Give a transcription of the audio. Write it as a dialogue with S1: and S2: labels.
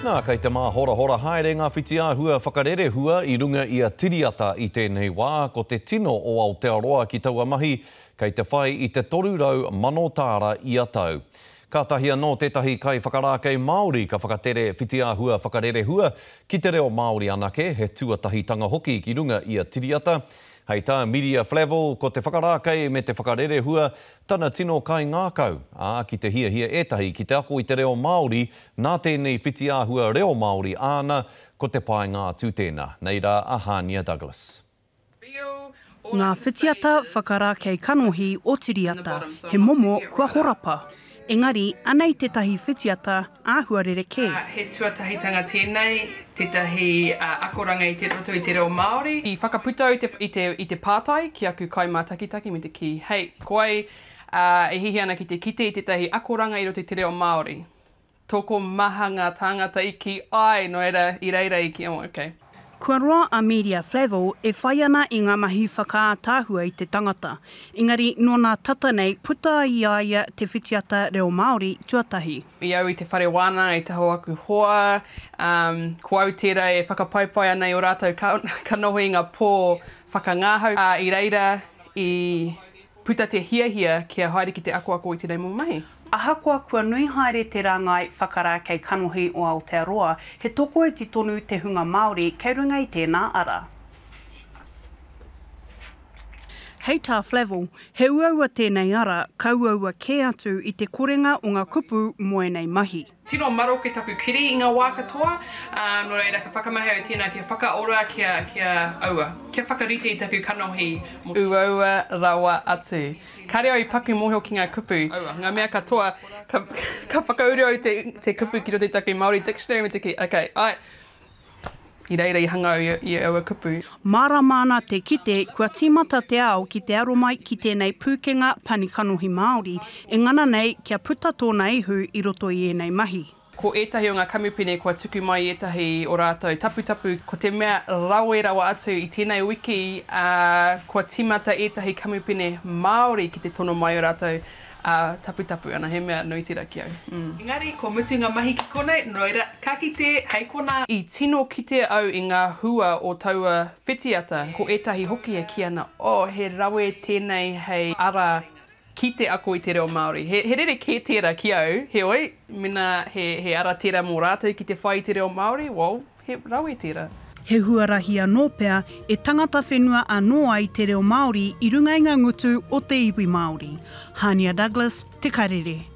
S1: Nā, kei te māhorahora haere ngā whitiāhua whakarerehua i runga i a Tiriata i tēnei wā, ko te tino o Aotearoa ki taua mahi, kei te whai i te 300 mano tāra ia tau. Kātahi anō tētahi kaiwhakarākei Māori ka whakatere whitiāhua whakarerehua ki te reo Māori anake, he tuatahitanga hoki ki runga i a Tiriata. Hei tā Miria Flavell, ko te whakarākei me te whakarerehua tana tino kaingākau, ā, ki te hiahia ētahi ki te ako i te reo Māori nā tēnei whitiāhua reo Māori āna, ko te painga atu tēnā. Nei rā a Hānia Douglas.
S2: Ngā whitiata whakarākei kanohi o Tiriata, he momo kua horapa. Engari, anei tētahi whitiata āhua rerekē.
S3: He tuatahitanga tēnei, tētahi akoranga i te roto i te reo Māori. I whakaputa au i te, i te pātai ki aku kaimātakitaki me te kī, hei, ko ai e hiahia ana ki te kite i tētahi akoranga i roto i te reo Māori. Tokomaha ngā tāngata i kī āe, nō reira, i reira i kī, oh, okay.
S2: Kua roa a Media Flavell e whai ana i ngā mahi whakaātaahua i te tangata, engari nō nā tata nei puta ai i a ia te whitiata reo Māori tuatahi.
S3: I au i te whare wānanga i taha o aku hoa, um, ko au tērā e whakapaipai ana i ō rātou kanohi i ngā pō whakangahau, ā, i reira i puta te hiahia kia haere ki te akoako i tēnei momo mahi.
S2: Ahakoa kua nui haere te rāngai whakarākei kanohi o Aotearoa, he tokoiti tonu te hunga Māori kei runga i tēnā ara. Hei tā Flavell, he uaua tēnei ara, ka uaua kē atu i te korenga o ngā kupu mō ēnei mahi.
S3: Tino maroke taku kiri i ngā wā katoa, ā, nō reira ka whakamahi au i tēnā kia whakaora, kia, kia, aua, kia whakarite i taku kanohi mō. Uaua rawa atu. Kāre au i paku mōhio ki ngā kupu. Aua, ngā mea katoa, ka, ka whakauru au i te, te kupu ki roto i taku Māori dictionary me te kī, okay, āe, I reira i hanga au i aua kupu.
S2: Mārama ana te kite kua tīmata te ao ki te aro mai ki tēnei pūkenga pani kanohi Māori e ngana nei kia puta tōna ihu i roto i ēnei mahi.
S3: Ko ētahi o ngā kamupene kua tuku mai i ētahi o rātou taputapu, ko te mea rawe rawa atu i tēnei wiki, ā, kua tīmata ētahi kamupene Māori ki te tono mai o rātou Ā, taputapu ana, he mea nui tērā ki au. Mm. Engari, kua mutu ngā mahi ki konei, nō reira, ka kite, hei konā. I tino kite au i ngā hua o taua whitiata, ko ētahi hoki e kī ana, oh, he rawe tēnei hei ara ki te ako i te reo Māori. He, he rerekē tērā ki au, heoi, mēnā he, he ara tērā mō rātou ki te whai i te reo Māori, well, He rawe tērā.
S2: He huarahi anō pea e tangata whenua anō ai te reo Māori i runga i ngā ngutu o te iwi Māori. Hania Douglas, Te Karere.